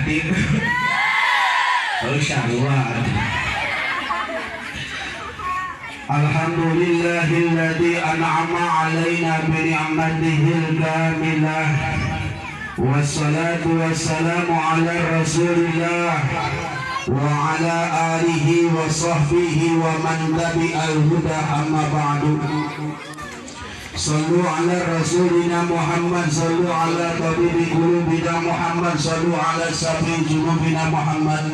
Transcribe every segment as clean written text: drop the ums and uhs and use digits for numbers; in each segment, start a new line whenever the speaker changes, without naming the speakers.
Hati. Oh, syahwat. Alhamdulillahilladzi an'ama alaina bi ni'matihil kamilah. Wassalatu wassalamu ala Rasulillah wa ala alihi wa sahbihi wa man tabi'al huda, amma ba'du. Sallu ala rasulina Muhammad, sallu ala tabibi qulubina Muhammad, sallu ala syafi'i dzunubina Muhammad.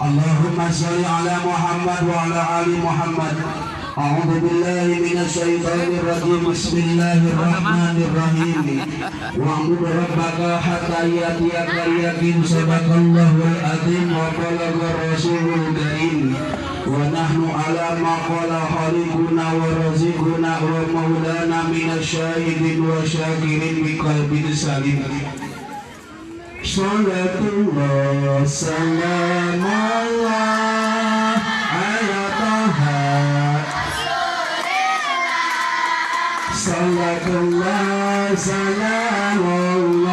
Allahumma salli ala Muhammad wa ala ali Muhammad. A'udzu billahi minasyaitonir rajim. Bismillahirrahmanirrahim. Wa'bud rabbaka hatta ya'tiyakal yaqin. Sadaqallahul azim wa balagha rasulul karim. Wa nahnu ala ma qala khaliquna wa raziquna wa maulana minasyahidin wa syakirin bi qalbin salim. Salatullah salamullah ala Taha. Salatullah salamullah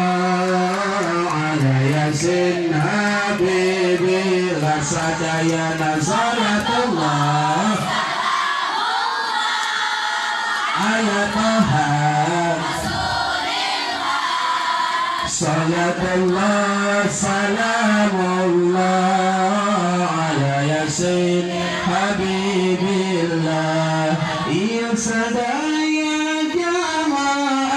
ala Yasin habibillah. Sadayana salatullah ala Taha. Salatullah salamullah ala Yasin habibillah. Iya, sadaya jamaah,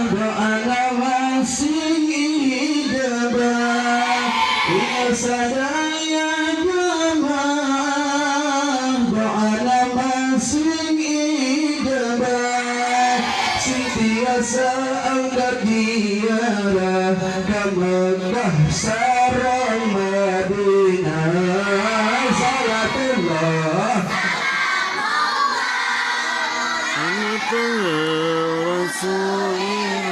doa masing ijabah. Iya, sadaya jamaah, doa masing ijabah. Sing tiasa angkat ziarah ke Mekah sareng Madinah. Salatullah
Rasulillah.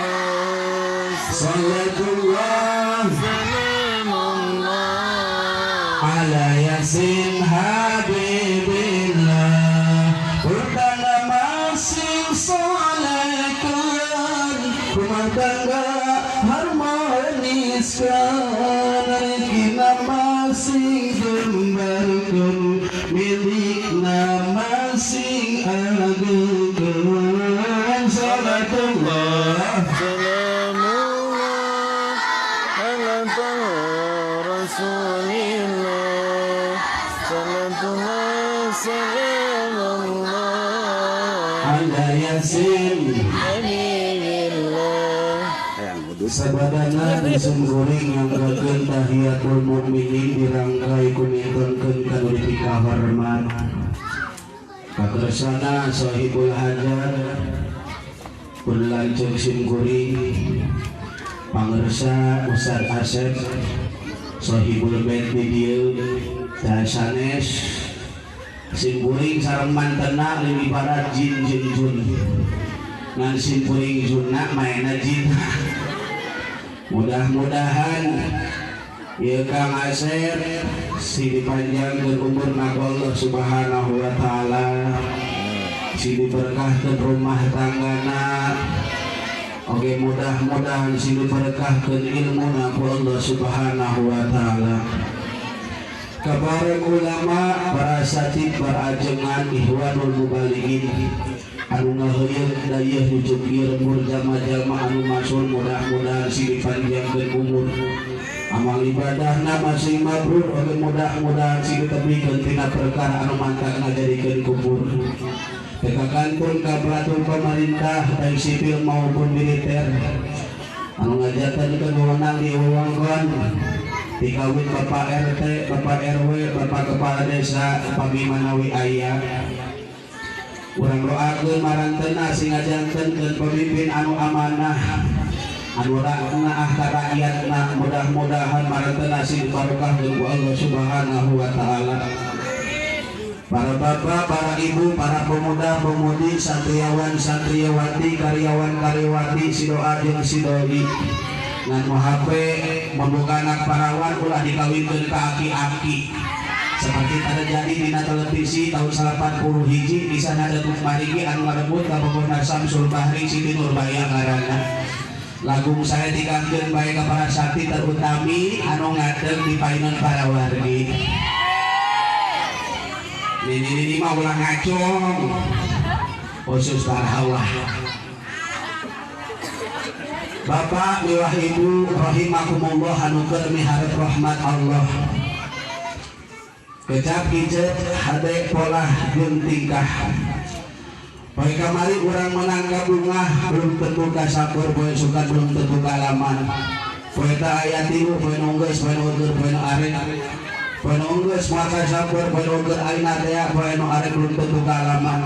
Salatullah
Salamullah
ala Yasin habibillah. Utana masing solekan, rumah tangga harmoniskan, rezekina masing jembarkeun, milikna masing agungkeun. Salatullah
Salamullah ala Taha Rasulillah. Salatullah salamullah
ala Yasin
Habibillah.
Sabadana simkuring nyanggakeun tahiyatul mukminin dirangkai ku mintonkeun ka nu dipikahormat kakersana sahibul hajat, pun lanceuk simkuring, pangersa Ustad Asep, sahibul bait di dieu sanes simkuring sareng mantena leuwih barat jin jeung jun, ngan simkuring junna maena jin. Mudah-mudahan ya Kang Asep si dipanjangkeun umurna ku Allah Subhanahu wa taala, si diberkahkeun rumah tanggana. Oke, mudah-mudahan si diberkahkeun ilmuna ku Allah Subhanahu wa taala. Kabareng ulama, para asatid, para ajengan ihwanul mubalighin anu ngaheuyeun dayeuh jujuk ieu lembur, jalma-jalma anu masul, mudah-mudahan si dipanjangkeun umur, amal ibadahna masing mabrur. Oge mudah-mudahan si ditebihkeun tina perkara anu mantak ngajadikeun kufur. Teu kantun ka aparatur pemerintah, baik sipil maupun militer, anu ngajatankeun wewenang di wewengkon dikawin Bapak RT, Bapak RW, Bapak Kepala Desa, upami manawi aya. Urang doakeun marantena sing ngajantenkeun pemimpin anu amanah, anu naah ka rakyatna. Mudah-mudahan marantena sing dibarokahkeun ku Allah Subhanahu wa taala. Para bapak, para ibu, para pemuda, pemudi, santriawan, santriawati, karyawan, karyawati, si doa jeung si doi. Ngan nu HP membuka anak parawan ulah dikawinkeun ka aki-aki. Seperti terjadi dina televisi tahun 80 hiji di sana, Datuk Marigi anu ngarebut ka pokona Samsul Bahri, Siti Nurbaya ngaranna. Lagu saya dikangkeun bae ka para santri terutami anu ngadeg di painan para wargi. Nini-nini mah ulah ngacung. Khusus para ulah. Bapak miwah ibu rahimakumullah anu keur miharep rahmat Allah. Kecap kicet hade polah jeung tingkah. Poe kamari urang menang ka bungah belum tentu kasapur, poe suka belum tentu kalaman. Poe ta aya tilu, poe nu geus, poe nu eueur, poe nu arek. Poe nu geus moal kasapur, poe nu eueur ayeuna teh, poe nu arek belum tentu kalaman.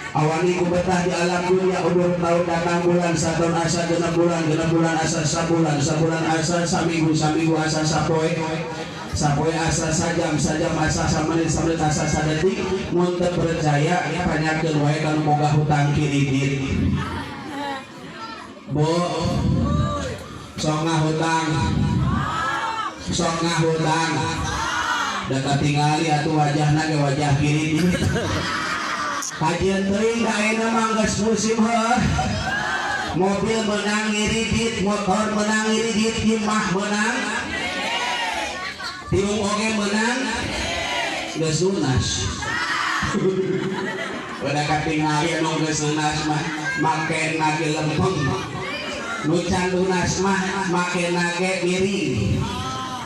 Awani ku betah di alam dunia udur tahun datang bulan sataun asa genep bulan, genep bulan asa sabulan, sabulan asa saminggu, saminggu asa sapoe. Sapoe asa sajam, sajam asa samenit, samenit asa sadetik. Mun teu percaya tanyakeun wae ka nu boga hutang kredit. Bu, sok ngahutang. Sok ngahutang. Da katingali atuh wajahna ge wajah kredit. Kajian teuing da ayeuna mah geus musim heuh. Mobil menang ngiridit, motor menang ngiridit, imah menang. Tiung oge menang. Geus lunas. Udah katingali anu geus lunas mah make nage lempeng. Nu can lunas mah make nage miring.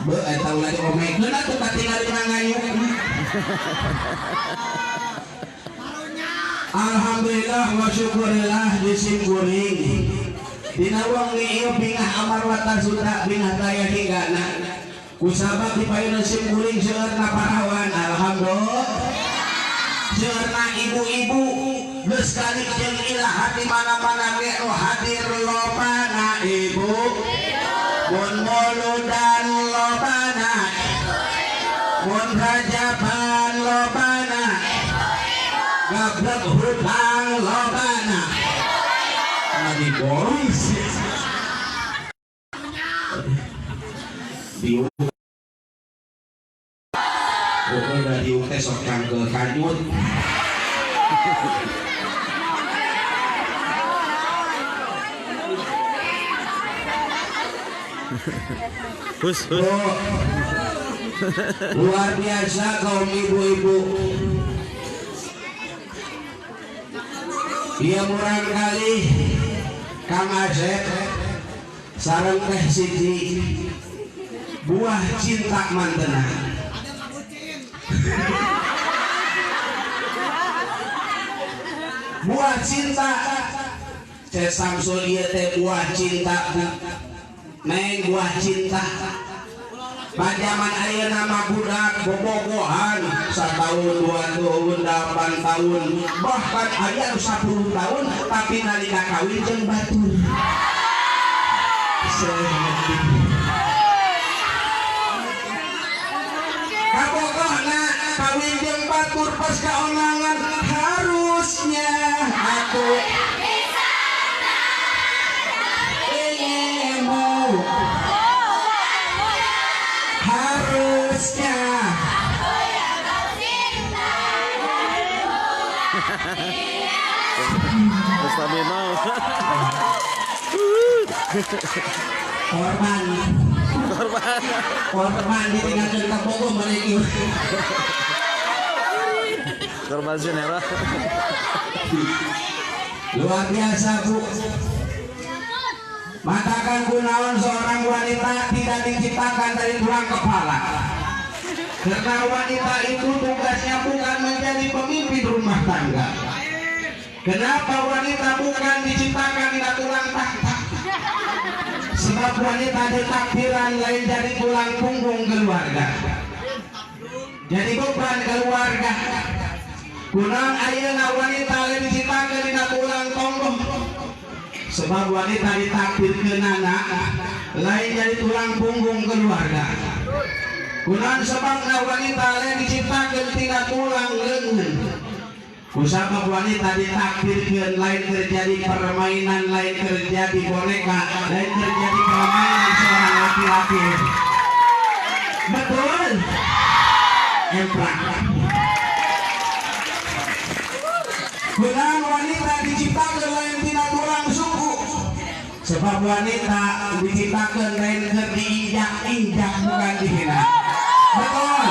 Beuh eta ulah diomekeun atuh katingali mah ngayuk. Alhamdulillah wa syukurillah disimkuring. Dina wengi ieu bingah amar wa tasuta bingah taya hinggana. Kusabab dipayuna simkuring seueurna parawan. Alhamdulillah. Seueurna ibu-ibu geus kali jeung ilaha di mana-mana ge nu hadir lobana ibu. Mun muludan lobana. Mun rajaban lobana. Gablek hutang lobana. Lagi boys. Diuk. Udah diuk teh sok cangkeul kanyut.
Hus, hus.
Luar biasa kaum ibu-ibu. Dia murang kali Kang Asep sareng teh Siti buah cinta mantena. Buah cinta Cek Samsul ieu teh buah cinta bu. Neng buah cinta. Pajaman ayeuna mah budak bobogohan satahun, 2 tahun, 8 tahun, bahkan aya 10 tahun tapi nalika kawin jeung batur. Kabogohna kawin jeung batur pas kaonangan harusnya aku ingin harusnya
aku yang kau cinta.
Korban.
Korban.
Korban ditinggalkan ke Bogor mereka.
Korban Zenera.
Luar biasa Bu. Matakan kunaon seorang wanita tidak diciptakan dari tulang kepala. Karena wanita itu tugasnya bukan menjadi pemimpin rumah tangga. Kenapa wanita bukan diciptakan dari tulang tangga? Sebab wanita ditakdiran lain dari tulang punggung keluarga. Jadi beban keluarga. Kunaon ayeuna wanita lain diciptakan dina tulang tonggong. Sebab wanita ditakdirkeun anak lain jadi tulang punggung keluarga. Kunaon sebabna wanita lain diciptakeun tina tulang leungeun. Kusabab wanita ditakdirkeun lain terjadi permainan, lain terjadi boneka, lain terjadi permainan seorang laki-laki. Betul? Emprak. Kunaon wanita diciptakeun lain tina tulang suku. Sebab wanita diciptakan lain keur diinjak-injak, bukan dihina. Betul.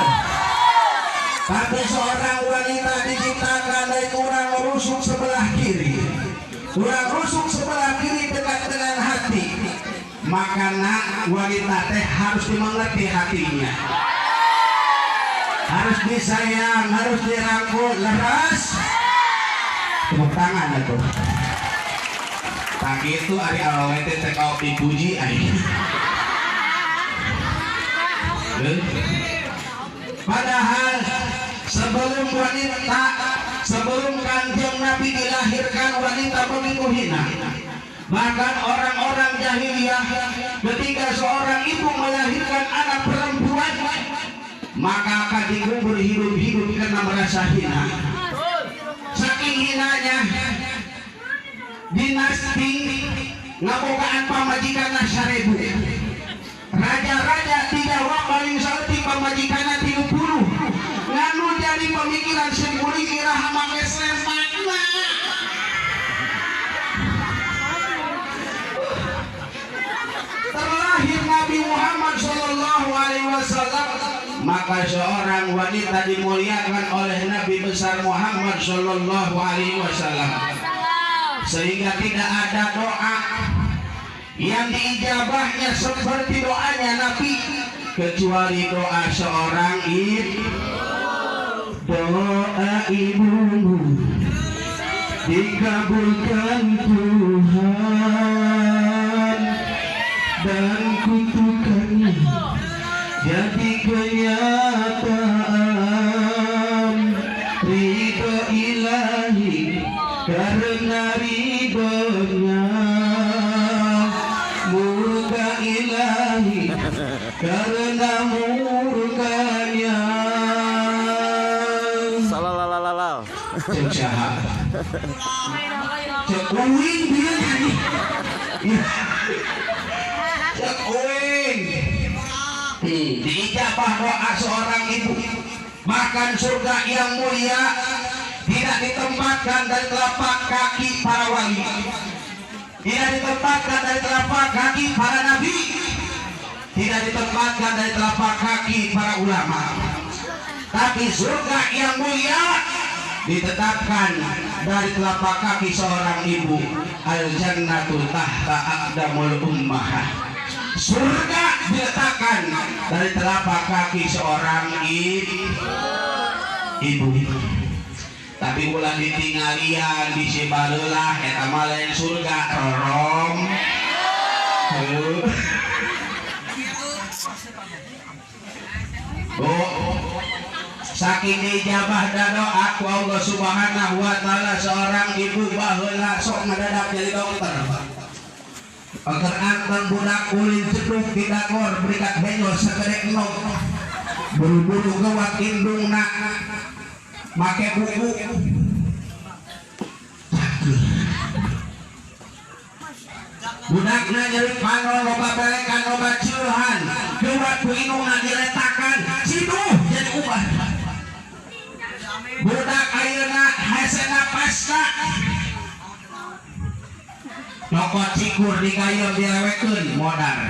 Tapi seorang wanita diciptakan dari tulang rusuk sebelah kiri. Tulang rusuk sebelah kiri dekat dengan hati. Maka nak, wanita teh harus dimengerti hatinya. Harus disayang, harus dirangkul, leres. Tepuk tangan atuh. Tak gitu ari awewe teh teh kaop dipuji ari. Padahal sebelum wanita, sebelum Kanjeng Nabi dilahirkan, wanita begitu hina. Bahkan orang-orang jahiliyah, ketika seorang ibu melahirkan anak perempuan, maka akan dikubur hidup-hidup karena merasa hina. Saking hinanya, dinasti ngabogaan pamajikan 1000. Raja-raja tidak paling saeutik pamajikanna 30. Nganu jadi pemikiran simkuring iraha make selempangna. Terlahir Nabi Muhammad Shallallahu Alaihi Wasallam, maka seorang wanita dimuliakan oleh Nabi besar Muhammad Shallallahu Alaihi Wasallam, sehingga tidak ada doa yang diijabahnya seperti doanya Nabi kecuali doa seorang ibu. Doa ibumu dikabulkan Tuhan dan kutukannya jadi kenyataan. Ridho ilahi karena ridhonya, murka ilahi karena murkanya.
Salalalala.
Cek saha? Cek uing dia nyanyi. Cek uing. Diijabah doa seorang ibu. Bahkan surga yang mulia tidak ditempatkan dari telapak kaki para wali, tidak ditempatkan dari telapak kaki para nabi, tidak ditempatkan dari telapak kaki para ulama. Tapi surga yang mulia ditetapkan dari telapak kaki seorang ibu. Al jannatu tahta aqdamul ummah. Surga diletakkan dari telapak kaki seorang ibu. Tapi ulah ditinggalian bisi barelah, eta mah lain surga, rorong. Heuh. Bu, saking dijabah doa ku Allah Subhanahu wa taala, seorang ibu baheula sok ngadadak jadi dokter. Agar anteng budak ulin ceduk di dagor berikat benjol segede enog. Buru-buru gewat indungna make buku. Budakna nyeri panon loba belekan loba ciuhan. Gewat ku indungna diletakan siduh jadi ubah. Budak ayeuna hese napasna. Nyokot cikur digayem dilewekeun modar.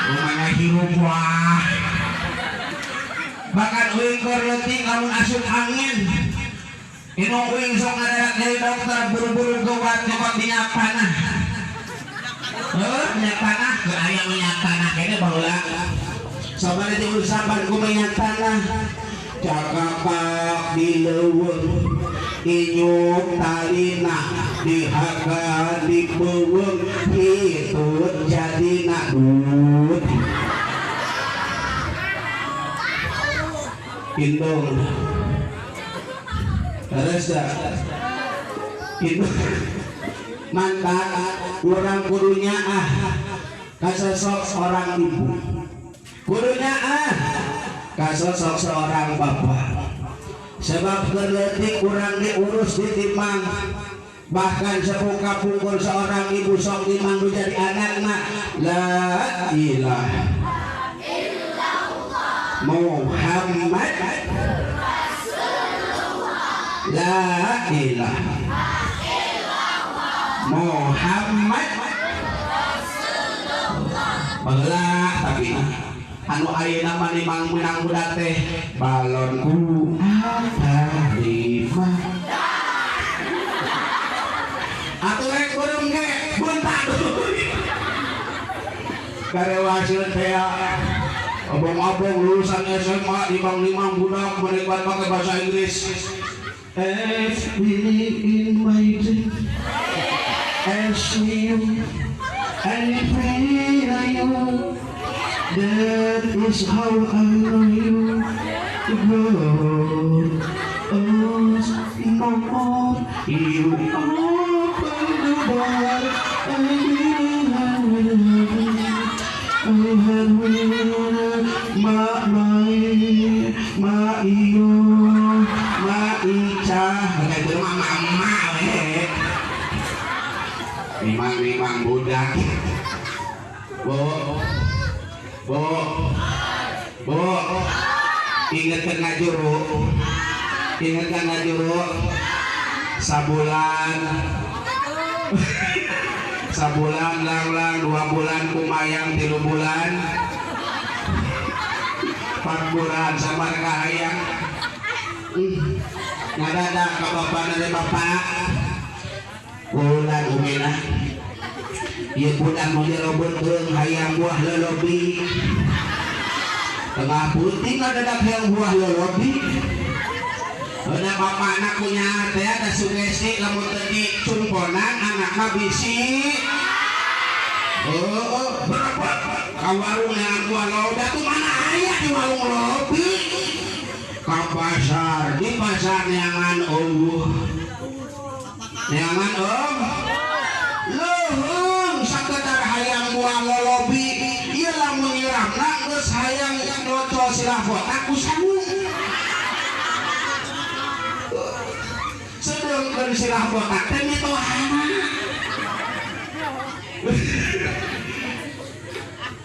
Rumahnya hirup wah. Bahkan uing keur leutik lamun asup angin. Indung uing sok ngadadak jadi dokter, buru-buru gewat nyokot minyak tanah. Heuh, minyak tanah, keur aya minyak tanah kene baheula. Sabada diusapan ku minyak tanah. Cakakak di leuweung, inyuk talina, dihakan di beuweung, hitut jadina dut. Indung. Terus dah. Indung. Mantap, urang kudunya ah kasosok seorang ibu. Kudunya ah kasosok seorang bapak. Sebab keur kurang diurus ditimang. Bahkan sepuh kapungkur seorang ibu sok timang jadi anakna. La ilaha illallah Muhammad Rasulullah. La ilaha illallah Muhammad. Baheula tapi anu ayeuna mah nimang menang budak teh balonku ada 5. Atuh rek beureum ge buntak. Karewaseun teh abong-abong lulusan SMA nimang-nimang budak menikmat pakai bahasa Inggris. F in my dream, S you and you, that is how I know you. Girl, us no more. You open the door and ma mai ma iyo ma ica kayak itu mah mama we. Nimang-nimang budak. Bu, bu, bu, ingatkan ngajuru, ingatkan ngajuru, sabulan, sabulan lang-lang, 2 bulan kumayang, 3 bulan, 4 bulan samar kahayang, ngadadak ka bapak dari bapak, bulan umina. Ieu budak nu dirobotkeun hayang buah lolobi. Tengah peuting ngadadak hayang buah lolobi. Heuda bapana punya teh ada sugesti lamun teu dicumponan anak mah bisi. Heueuh berebut ka warung hayang buah lolobi atuh mana aya di warung lolobi. Ka pasar, di pasar neangan eueuh. Neangan eueuh. Leuheung sakedar hayang buah lolobi ieu lamun nyiramna geus hayang nocol sirah botak ku sangu. Sedengkeun sirah botak teh mitohana.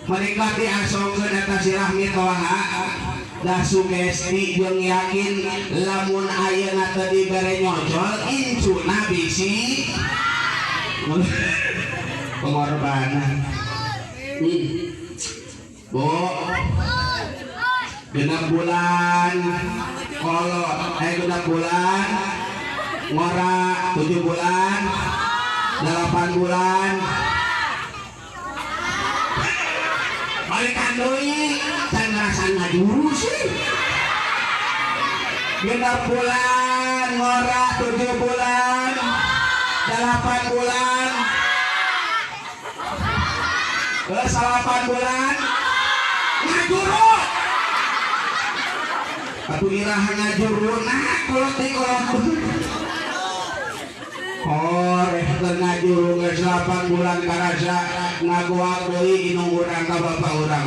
Mereka diasongkeun eta sirah mitoha da sugesti jeung yakin lamun ayeuna teu dibere nyocol incuna bisi pengorbanan. Bu, genep bulan kolot, genep bulan ngora, 7 bulan, 8 bulan, balikan deui, can ngarasa ngajuru sih. Genep bulan ngora, 7 bulan, 8 bulan, 8 bulan ngajuru. Atuh iraha ngajuruna kolot teh kolot. Horeh teu ngajuru geus 8 bulan karasa ngagoak deui inung urang ka bapak urang.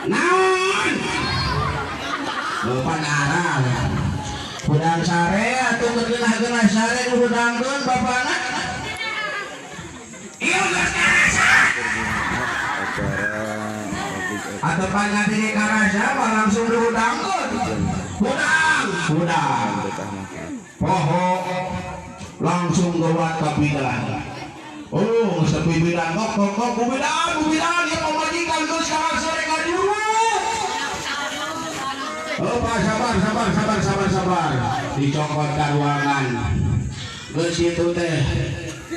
Naon? Bapak arah. Hudang sare atuh geunah-geunah sare nu hudangkeun bapana. Ieu geus karasa. Atau panganti karasa mah langsung dihudangkeun. Hudang, hudang. Poho langsung geuwat ka bidan. Oh, geus tepi bidan kok kok kok bidan, bidan ieu pamajikan geus karasa rek ngajuru. Oh, Pak, sabar, sabar, sabar, sabar, sabar. Dicokot ka ruangan. Geus kitu teh.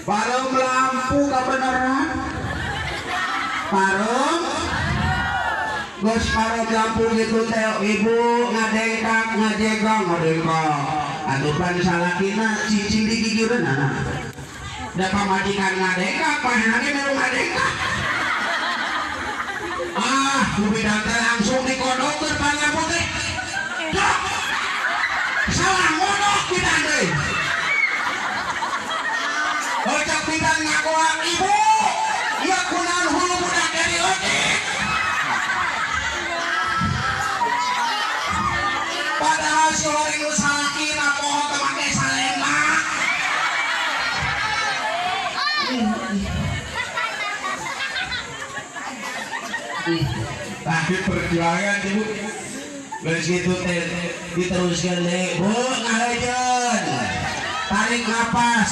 Pareum lampu kabeneran. Pareum. Geus pareum lampu kitu teh ibu ngadengkak, ngajegong, ngadengkak. Atuh pan salakina cicing di gigireunana. Da pamajikan ngadengkak, panjenengan ge melu ngadengkak. Ah, ku bidan teh langsung dikodokkeun pangampu teh. Dok. Salah ngodok bidan teh. Ocok bidan ngagoak ibu. Ieu kunaon hulu budak dari leutik. Padahal si horeng nu salakina poho teu make salema.
Tapi perjuangan ibu.
Geus kitu teh diteruskeun deui, Bu, ngahajeun. Tarik napas.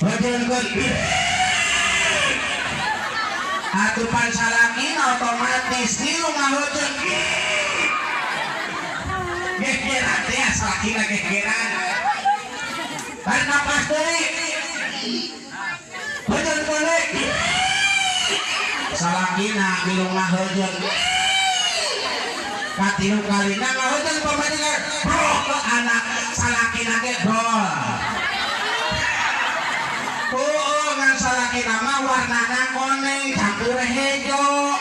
Hajeunkeun. Atuh pan salakina otomatis ngilu ngahajeun. Gegeran teh salakina gegeran. Tarik napas deui. Hajeunkeun deui. Salakina ngilu ngahajeun. Katilu kalina ngahajeun pamajikan. Bro anak salakina ge brol. Oh, ngan salakina mah warnana koneng campur hejo.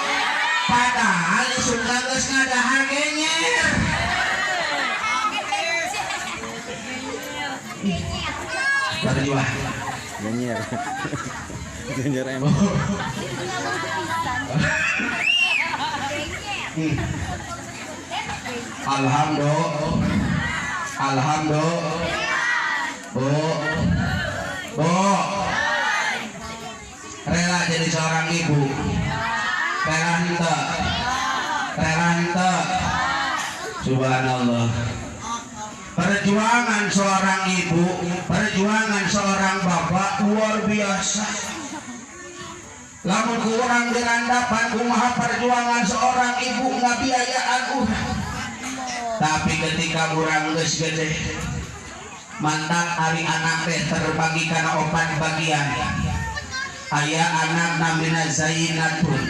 Padahal isukna geus ngadahar genyer. Berjuang.
Genyer. Genyer emang.
Alhamdulillah. Alhamdulillah. Bu. Bu. Rela jadi seorang ibu. Rela henteu. Rela henteu. Subhanallah. Perjuangan seorang ibu, perjuangan seorang bapak luar biasa. Lamun kurang dirandapan kumaha perjuangan seorang ibu ngabiayaan urang. Tapi ketika urang geus gede, mantak ari anak teh terbagi kana opat bagian. Aya anak namina Zainatun,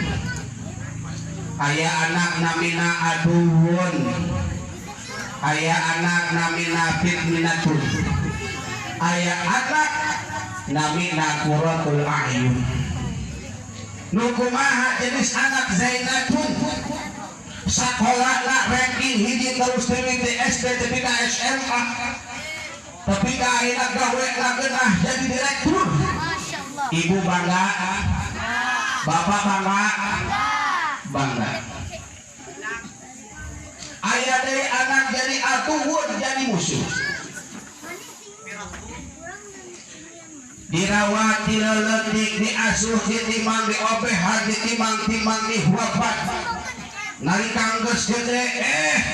aya anak namina Aduwun, aya anak namina Fitminatun, aya anak namina Qurratul A'yun. Nu kumaha jenis anak Zainatun? Sakolana ranking hiji terus di SD tepi ka SMA, tapi ka ayeuna gawe geunah jadi direktur. Ibu bangga, bapak bangga, bangga. Ayah dari anak jadi atuhun jadi musuh. Dirawat, dileletik, diasuh, ditimang, diobehan, ditimang-timang, dihuapan. Nalika geus gede,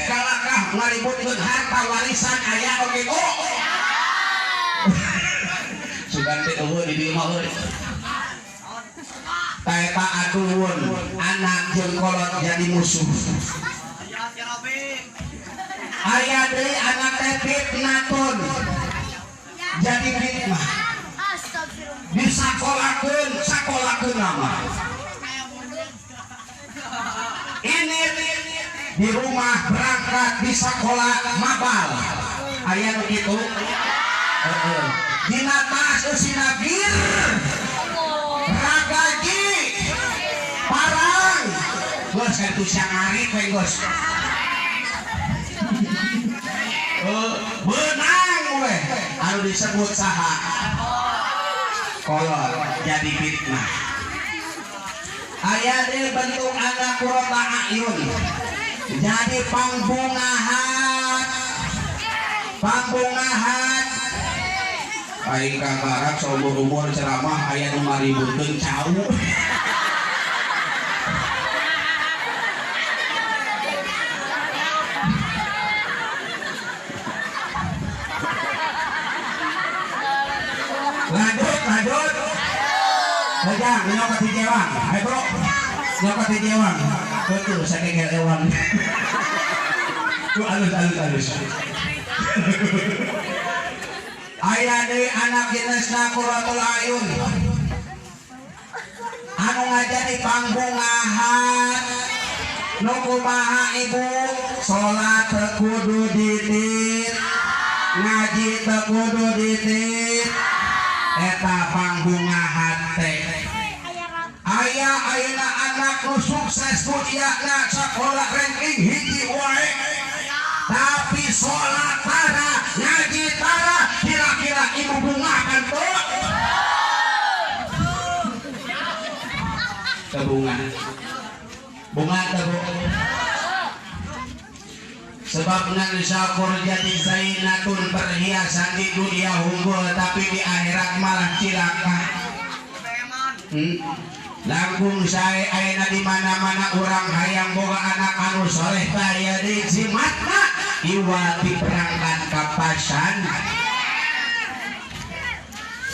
kalakah ngaributkeun harta warisan aya oge oh. Sugan teh eueuh di dieu mah euy. Taeta atuhun anak jeung kolot jadi musuh. Aya deui anak teh fitnatun jadi fitnah. Disakolakeun, sakolakeun nama. Ini di rumah berangkat di sekolah mabal. Aya nu kitu? Heeh. Dina tas eusina bir. Ragaji. Parang. Geus kitu siang we geus. Benang we anu disebut saha? Kolot jadi fitnah. Aya deui bentuk anak qurrata a'yun jadi pangbungahan. Pangbungahan aing kakarak saumur-umur ceramah aya nu maributkeun cau. Lanjut, lanjut. Hejang, nyokot di jewang. Hai bro, nyokot di jewang. Betul, saya kegel ewang. Tuh alus, alus, alus. Aya deui anak jenisna Qurratul A'yun. Anu ngajadi pangbungahan. Nu kumaha ibu? Salat teu kudu ditit, ngaji teu kudu ditit. Eta pangbungahan teh. Aya ayeuna anak nu sukses dunyana sakola ranking hiji wae, tapi salat tara, ngaji tara, kira-kira ibu bungahan tuh? Tebungan. Bunga teu Bu? Sebab ngan syakur jadi zainatun perhiasan di dunia unggul tapi di akhirat malah cilaka. Langkung sae ayeuna di mana-mana urang hayang boga anak anu soleh taya deui jimatna iwal diberangkat ka pasan.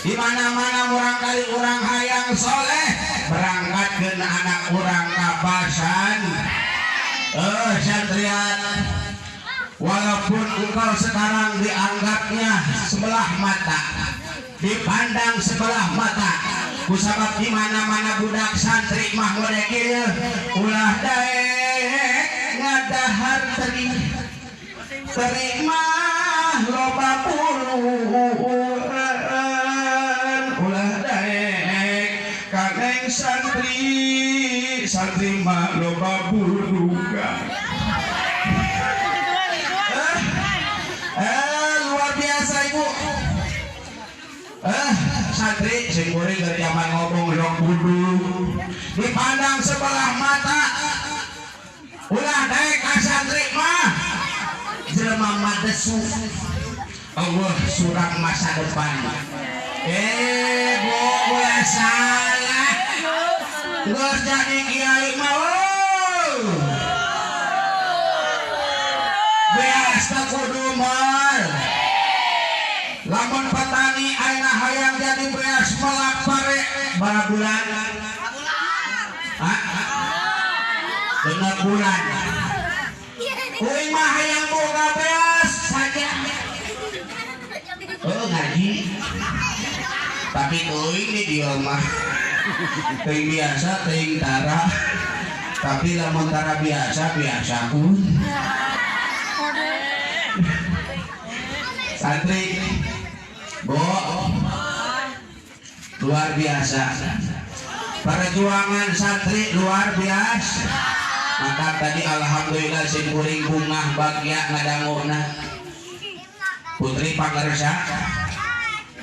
Di mana-mana murang kali urang hayang soleh berangkatkeun anak urang ka pasan. Santrian, walaupun engkau sekarang dianggapnya sebelah mata, dipandang sebelah mata, kusabab di mana-mana budak santri mah mode kieu ulah daek ngadahar teri teri mah loba puluhan ulah daek kaneng santri santri mah loba buruga. Luar biasa ibu. Santri sing kuring dari zaman ngomong rong kudu dipandang sebelah mata ulah daek ka santri mah jelema madesu Allah surang masa depan. Bu ulah salah geus jadi kiai mah beas teh kudu moal. Lamun petani ayeuna hayang jadi beas melak pare bara bulan? Genep bulan. Uing mah hayang boga beas saja. Oh ngaji. Tapi uing di dieu mah teuing biasa teuing tara. Tapi lamun tara biasa biasa pun. Santri, bo, luar biasa. Perjuangan santri luar biasa. Maka tadi alhamdulillah sim kuring bungah bagya ngadanguna. Putri Pangersa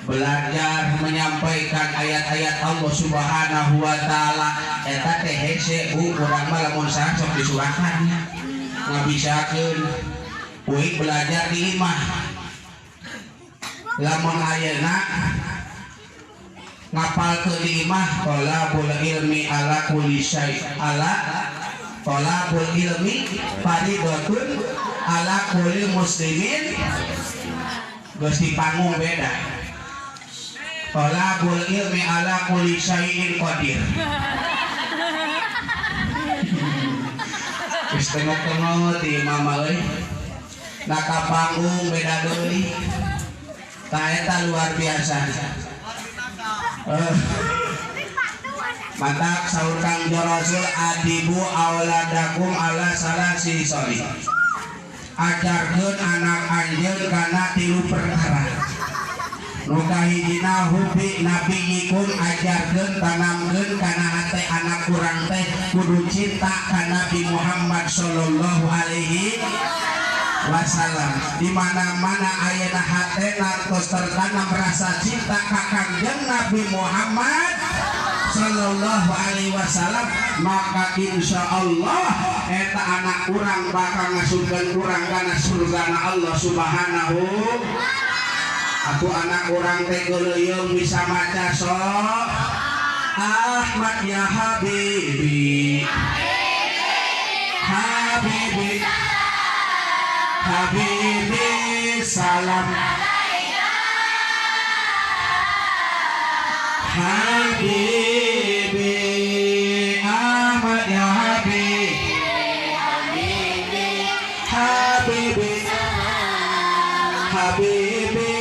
belajar menyampaikan ayat-ayat Allah Subhanahu wa taala. Eta teh hese bu urang mah lamun saha sok disurakan ngabisakeun. Uing belajar di imah. Lamun ayeuna ngapalkeun di imah thalabul ilmi ala kulli syai ala thalabul ilmi fardhatun ala kulli muslimin. Geus dipanggung beda. Thalabul ilmi ala kulli syai'in qadir. Geus tengok-tengok ti mama euy. Nah ka panggung beda deui. Tah eta luar biasa. Mantak saur Kang Rasul adibu auladakum ala salasi sholih. Ajarkeun anak anjeun kana tilu perkara. Nu kahijina hubbi nabiyikum, ajarkeun tanamkeun kana hate anak urang teh kudu cinta ka Nabi Muhammad sallallahu alaihi wasallam. Di mana-mana ayeuna hatena tos tertanam rasa cinta ka Kangjeng Nabi Muhammad sallallahu alaihi wasallam, maka insya Allah eta anak urang bakal ngasupkeun urang kana surgana Allah Subhanahu. Aku anak urang teh geuleuyeung bisa maca sok Ahmad ya Habibi Habibi Habibi salam Habibi Ahmad ya Habibi Habibi Habibi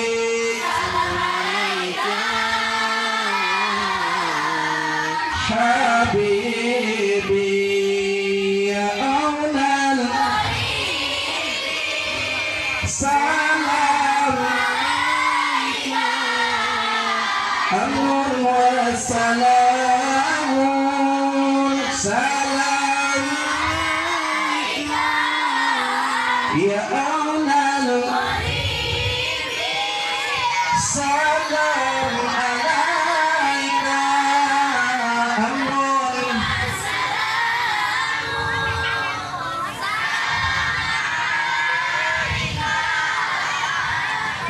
Habibi ya aulal salam amr wa salam salam ya aulal salam alaika amrun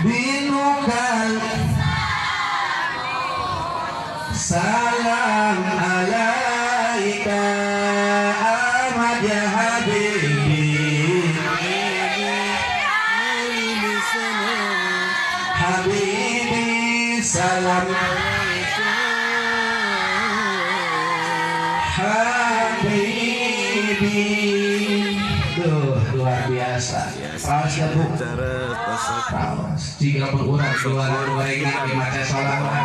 binukal salam alaika. Habibi Habibi salam Habibi. Duh, luar biasa. Raos ya, Bu. Raos. Jika pun urang juara gorengan di maca sholawat.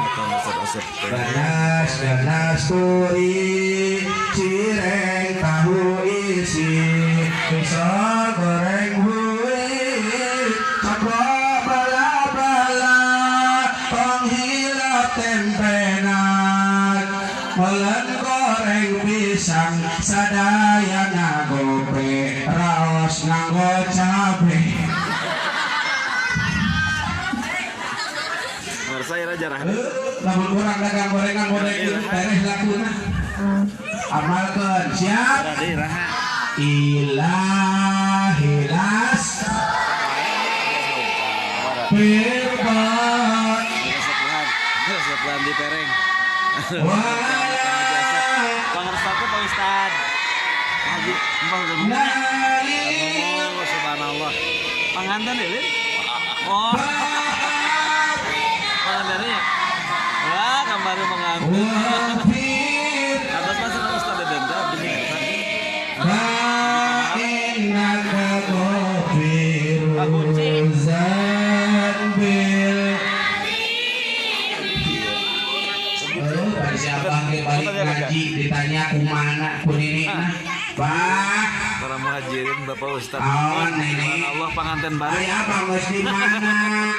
Ganas ganas turi, cireng tahu isi, pisau goreng hui, caplok bala bala, tong hilap tempenan, molen goreng pisang, sadayana gope, raos nganggo cabe. Lamun urang dagang gorengan gorengan beres lakuna. Amalkeun siap. Ilahilas firqat
Sepuhan di pereng. Pangersaku Pak Ustad. Haji empang ngomong subhanallah. Panganten ya, Lin? Oh. Pangantennya. Wah, kamari mengantin. Atas masa Ustad denda demi
Siapa ke balik ngaji ditanya kumana ku ninina Pak
para muhajirin Bapak Ustaz.
Oh, nenek.
Allah panganten baru.
Ari apa geus di mana?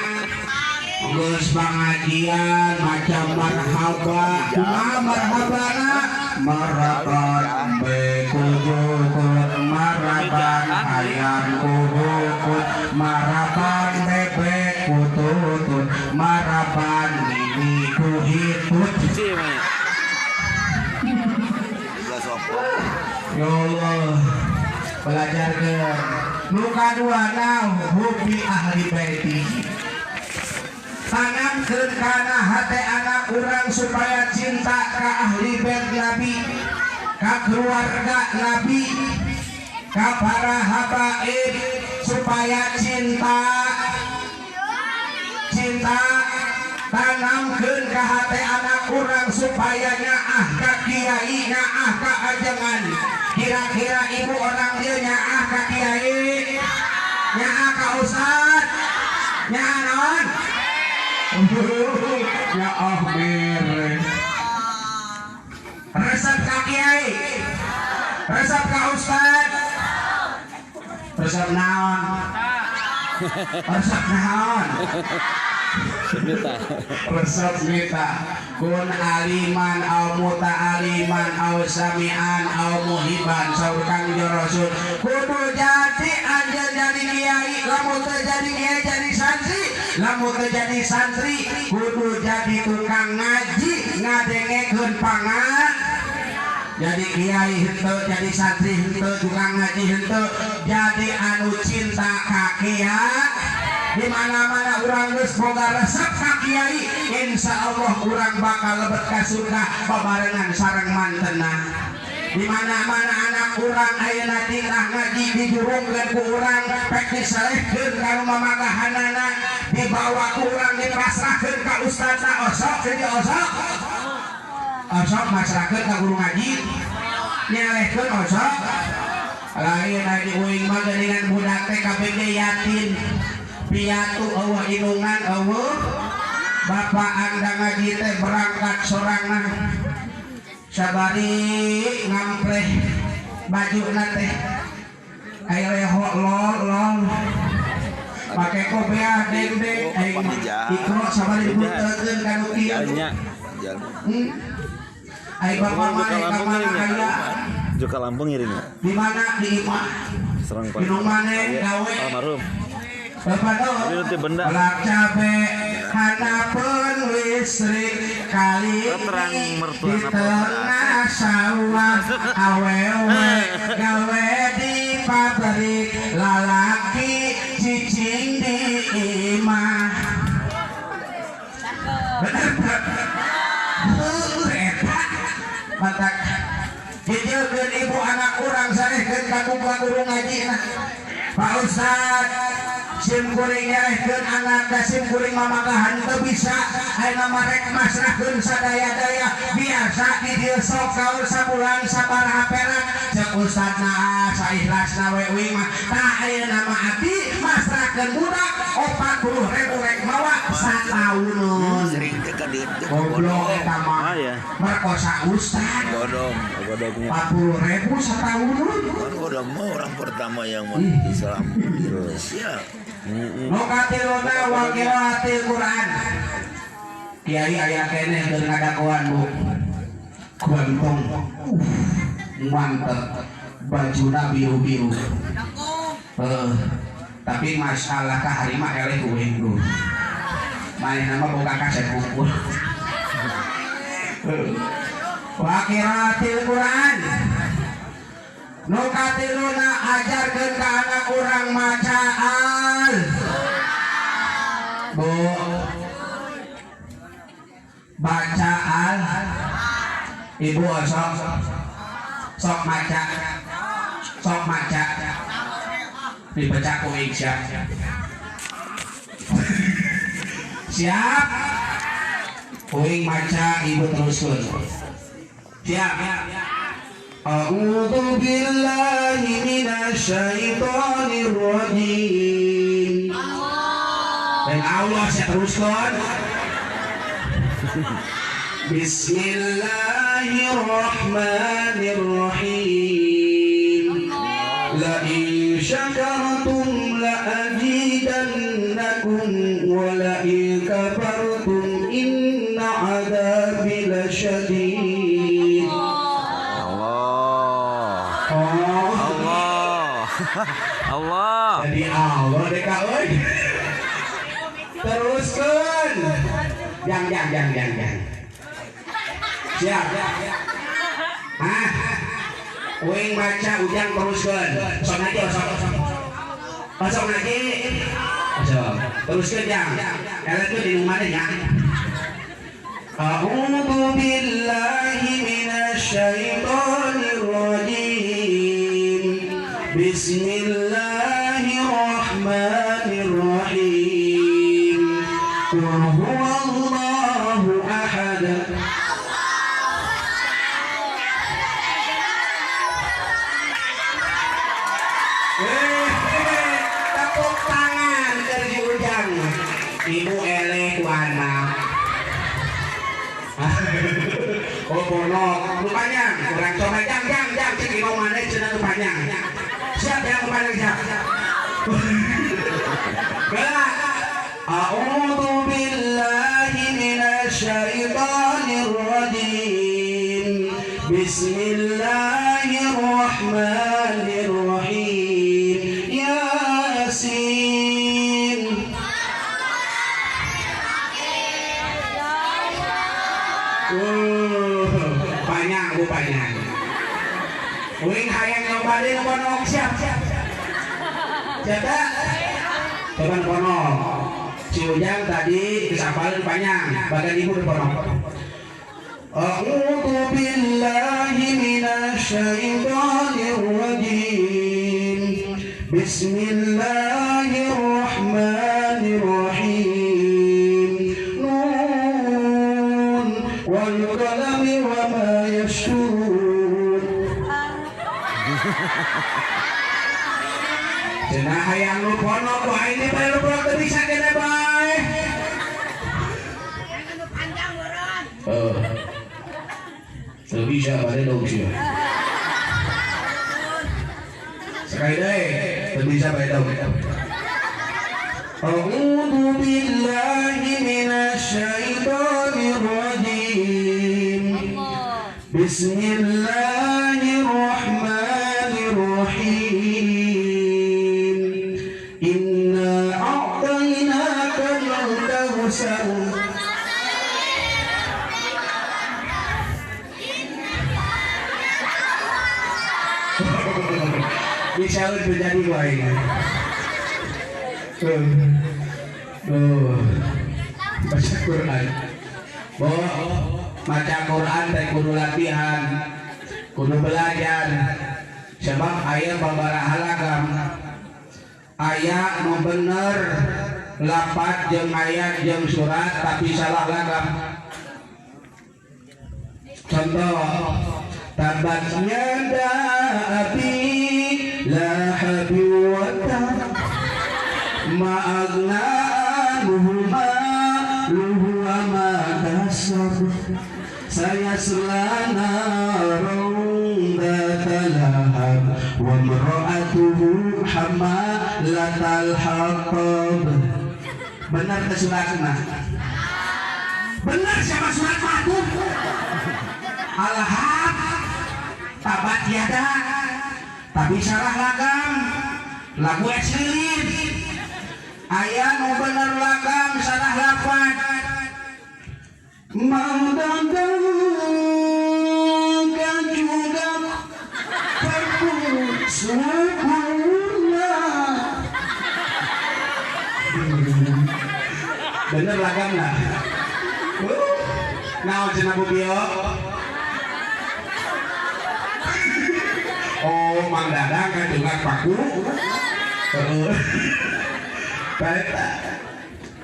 Geus pengajian macam marhaba. Kumaha marhabana? Marhaban bekujukut marhaban hayam kuhukut marhaban bebek kututut marhaban nini kuhitut. Ya Allah, belajar ke luka dua nau hobi ahli baiti. Tanamkeun kana hate anak urang supaya cinta ka ahli bait Nabi, ka keluarga Nabi, ka para habaib supaya cinta cinta. Tanamkeun ka hate anak urang supaya nyaah ka kiai, nyaah ka ajengan. Kira-kira ibu orang dia nyaah ka kiai, nyaah ka ustad, nyaah naon? Nyaah mere. Resep ka kiai, resep ka ustad, resep naon? Resep naon? Resep mita kun aliman au muta'aliman au sami'an au muhiban. Saur Kangjeng Rasul kudu jadi anjeun jadi kiai, lamun teu jadi kiai jadi santri, lamun teu jadi santri kudu jadi tukang ngaji ngadengekeun pangan. Jadi kiai henteu, jadi santri henteu, tukang ngaji henteu, jadi anu cinta ka kiai. Di mana-mana urang geus boga resep ka kiai, insyaallah urang bakal lebet ka surga babarengan sareng mantena. Di mana-mana anak urang ayeuna tingkah ngaji dijurungkeun ku urang, pek diselehkeun ka nu mamagahanana, dibawa ku urang dipasrahkeun ka ustadna, osok jadi osok. Osok masrahkeun ka guru ngaji, nyelehkeun osok. Lain aya di uing mah geuningan budak teh kabeh yatim piatu eueuh inungan eueuh bapak anda ngaji teh berangkat sorangan sabari ngampleh bajuna teh aya reho lol lol pake kopiah dendeng aing ikro sabari dibuteukeun ka nu kieu. Ai bapak maneh ka mana aya
Joka Lampung ngiringnya
di mana di imah
Serang
minum maneh gawe
almarhum.
Bapak belak cabe hanapeun listrik kali di tengah sawah awewe gawe di pabrik lalaki cicing di imah. Bener eta matak hijilkeun ibu anak urang sarehkeun ka ku guru ngaji nah. Pak Ustad sim kuring nyelehkeun anak da sim kuring mamagahan teu bisa ayeuna mah rek masrahkeun sadaya-daya biasa di dieu sok gaul sabulan sabaraha perak cek ustadna saikhlasna we uing mah tah ayeuna mah abdi masrahkeun budak 40.000 rek mawa satauneun.
Sering teh ka dieu teh
goblok eta mah.
Ah, ya.
Merkosa ustad.
Godong,
Godongnya.
40.000 satauneun.
Kan godong mah orang pertama yang masuk Islam di Indonesia.
Nu katiluna wa qiraatil Quran. Kiai aya keneh keur ngadagoan Bu. Ganteng. Mantep. Bajuna biru-biru. Tapi masalah kahari mah eleh uing Bu. Manehna mah boga kaset buku. Wa qiraatil Quran. Nu katiluna ajarkeun ka anak urang maca al. Bu. Baca al. Ibu sok sok maca. Sok maca. Dibaca ku siap. Siap. Uing maca ibu teruskeun. Siap. A'udzu billahi minasyaitonir rajim. Dan Allah saya teruskan. Bismillahirrahmanirrahim. La in syakartum la azidannakum wa la in kafartum inna adzabi lasyadid.
Allah. Allah. Allah.
Jadi Allah deh kak oi. Teruskan. Jang. Siap. Hah? Uing baca ujang teruskan. Sok ngaji sok. Sok ngaji. Sok. Teruskan jang. Kalian tuh di rumah deh ya. A'udzu billahi minasyaitonir rajim. Bismillahirrahmanirrahim. Qul huwallahu ahad. Tepuk tangan keur si Ujang. Ibu eleh ku anak. Oh bonok, lu panjang, kurang coba jang cek imau mana cenah lu panjang. Siap yang panjang siap. Gerak. A'udzu billahi minasyaitonir rajim. Bismillahirrahmanirrahim. Yasin. Panjang bu panjang. Uing hayang nyoba deui nu siap. Siap tak? Coba nu ponok. Si Ujang tadi disapalin panjang, bagian ibu nu ponok. A'udzu billahi minasyaitonir rajim. Bismillahirrahmanirrahim. Nun wal qalami wa ma yasturun. Cenah hayang nu ponok ku aing bae nu ponok teu bisa kene bae.
Panjang meureun.
Teu bisa bade dong sia. Sekali deui teu bisa bae dong. A'udzu billahi minasyaitonir rajim. Bismillahirrahmanirrahim. Inna a'tainaka al-kautsar. Bisa terjadi wae. Baca Quran. Baca Quran teh kudu latihan, kudu belajar. Sebab aya babaraha lagam, aya nu bener lapat jeung ayat jeung surat tapi salah lagam. Contoh, tabat yada abi lahabi wa tab ma aghna anhu maluhu wa ma kasab sayasla naran dzata lahab wa imra'atuhu hamalatal hatab. Benar ke suratna? Benar siapa surat mah tuh? Alhab tabat yada tapi salah lagam, lagu es lilin. Aya nu bener lagam salah lafaz. Mang Dadang kan juga sukunya. Bener lagam lah. Naon cenah Bu Bio? Oh, Mang Dadang kan juga paku. Baik,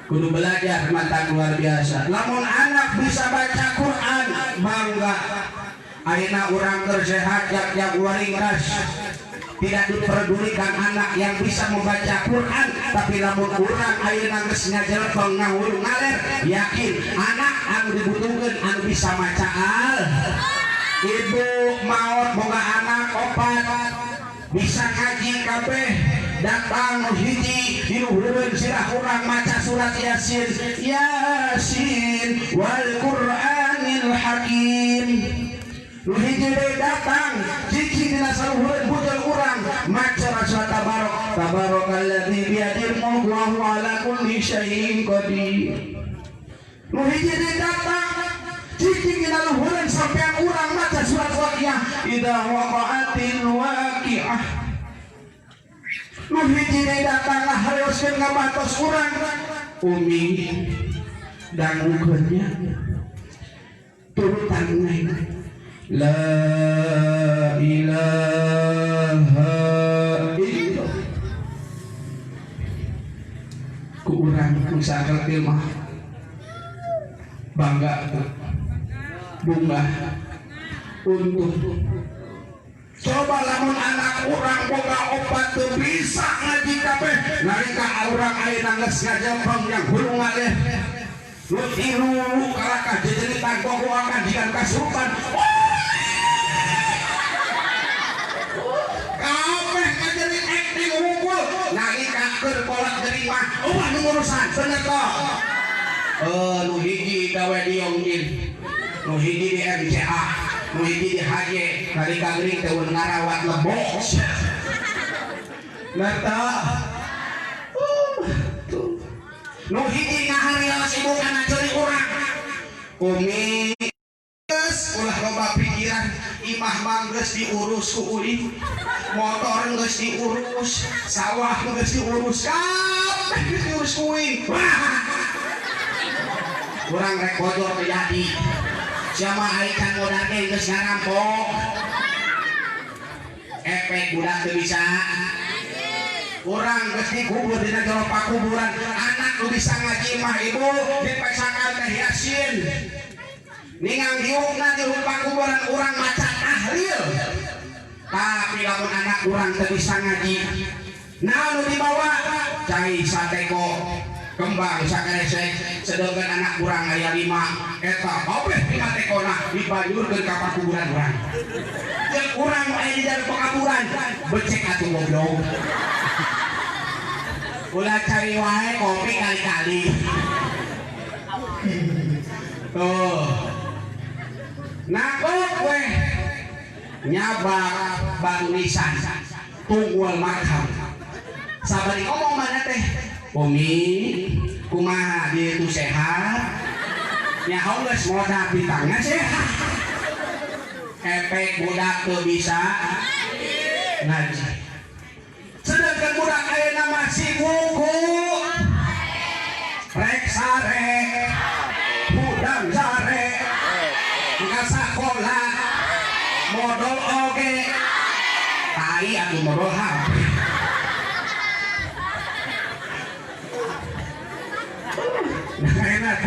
kudu belajar mantap luar biasa. Lamun anak bisa baca Quran, bangga. Ayeuna urang keur sehat jak-jak waringras. Tidak diperdulikan anak yang bisa membaca Quran, tapi lamun urang ayeuna geus ngajelepeng ngahuleng ngaler, yakin anak anu dibutuhkeun anu bisa maca al. Ibu maot boga anak opat bisa ngaji kabeh, datang hiji di luhureun sirah urang maca surat Yasin. Yasin wal Qur'anil Hakim. Nu hiji deui datang cicing dina saluhureun bujal urang maca surat Tabarok. Tabarakalladzi biyadil mulku wa huwa ala kulli syai'in qadir. Nu hiji deui datang cicing dina luhureun sampean urang maca surat Waqiah. Idza waqa'atil waqiah. Nu hiji deui datang ngahareoskeun ngabantos urang. Umi dangukeun nya turutan neng. La ilaha illallah. Ku urang ku sakertil mah bangga tuh, bunga untuk coba lamun anak urang boga opat teu bisa ngaji kabeh nalika urang ayeuna geus ngajempeng yang hulu ngaleh nu tilu kalakah jejelitan gogoakan jigan kasurupan. Kabeh ngajerit acting unggul nalika keur kolak jering mah eueuh nu ngurusan bener toh. Nu hiji gawe di Yongjin, nu hiji di MCA, nu hiji di HJ, nalika gering teh ngarawat lebok. Nata tuh. Nu hiji ngaharios ibu kana ceuri urang. Umi geus ulah loba pikiran, imah mah geus diurus ku uing, motor geus diurus, sawah geus diurus, kabeh geus diurus ku uing. Urang rek bojor teu jadi. Siapa ari can modal ge geus ngarampok. Efek budak teu bisa. Urang geus dikubur dina jero pakuburan, anak nu bisa ngaji mah ibu dipeksakan teh Yasin. Ningang hiungna di pakuburan urang maca tahlil. Tapi lamun anak urang teu bisa ngaji, naon nu dibawa? Cai sateko kembang sakaresek, sedangkan anak urang aya 5 eta kabeh 5 tekona dibajurkeun ka pakuburan urang. Jeung urang aya di dalam pakaburan, becek atuh goblok. Ulah cari wae kopi kali-kali. Tuh. Nakok weh nyabak batu nisan tunggul makam. Sabari ngomong mana teh? Umi kumaha dia itu sehat? Nyaho geus modal di tangan sehat. Efek budak teu bisa ngaji. Sedangkan budak ayeuna masih buku rek sare hudang sare ka sakola modal oge. atuh modal HP. Nah, enak.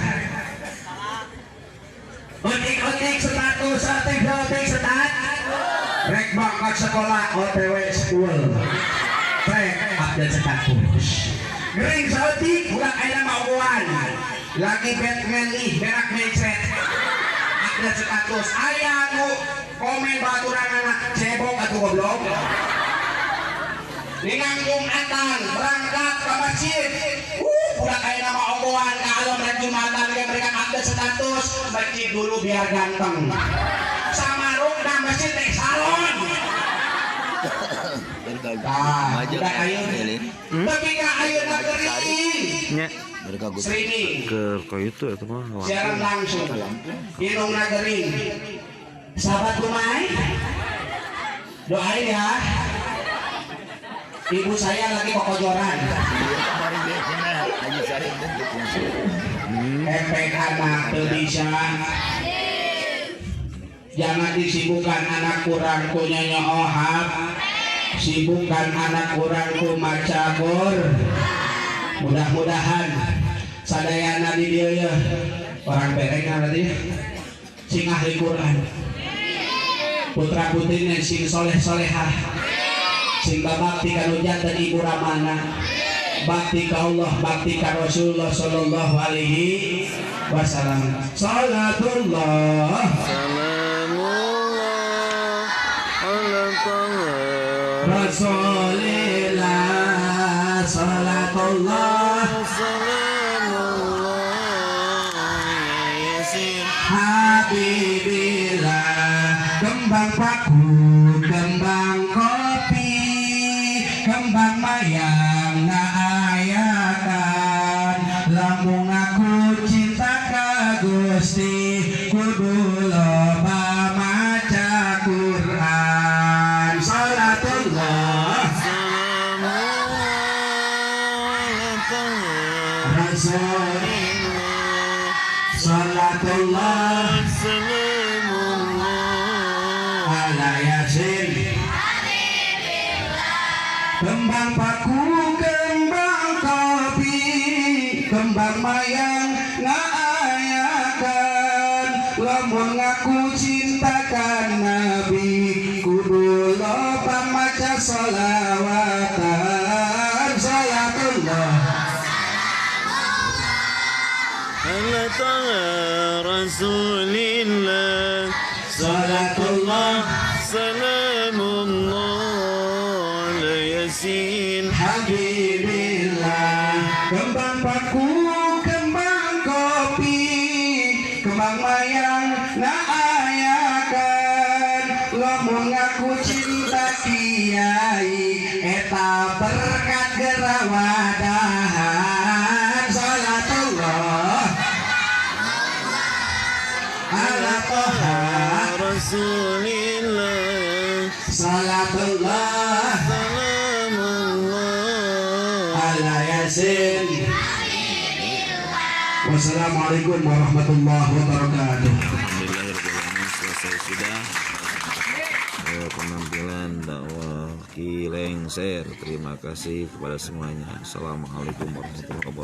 Utik-utik status, utik-utik status. Rek bangkat sekolah OTW school. Rek update status. Gering saeutik budak ayeuna mah. Lagi Batman ih berak mencret. Update status aya nu komen baturanana cebok atuh goblok. Ninganggung atan berangkat ke masjid. Budak ayeuna mah ogohan ka alom rek Jumatan ge mereka update status masjid dulu biar ganteng. Samarung da masjid teh salon. Tah, budak ayeuna. Tapi ka ayeuna gering.
Nya.
Streaming.
Ke itu eta mah.
Siaran langsung. Indungna gering. Sahabat Lumai, doain ya. Ibu saya lagi kokojoran. Efek anak teu bisa. Jangan disibukkan anak kurang ku nyonyohap. Sibukkan anak kurang ku maca Quran. Mudah-mudahan sadayana di dieu ya. Orang bereng berarti sing ahli Quran. Putra putrine sing soleh-solehah. Sing bakti ka nu janten ibu ramana. Bakti ka Allah, bakti ka Rasulullah sallallahu alaihi wasallam. Salatullah
salamullah ala
Rasulillah, salatullah
salamullah yasin
habibillah. Kembang paku, kembang kopi, kembang mayang ngaayakan. Lamun aku cinta ka Gusti kudu loba maca Quran. Salatullah
salamullah
Rasulillah, salatullah
salamullah
ala yasin. Kembang paku, kembang kopi, kembang mayang ngaayakan. Lamun ngaku cinta ka Nabi kudu loba maca sholawatan. Salatullah
ala Rasulillah,
salatullah
salamullah ala yasin
habibillah. Kembang paku, kembang kopi, kembang mayang ngaayakan. Lamun ngaku cinta kiai eta berkat gerawadahan. Salatullah ala toha
Rasulillah,
salatullah
salamullah
ala yasin. Wassalamualaikum warahmatullahi wabarakatuh.
Alhamdulillahirrahmanirrahim, selesai sudah penampilan dakwah Ki Lengser. Terima kasih kepada semuanya. Assalamualaikum warahmatullahi wabarakatuh.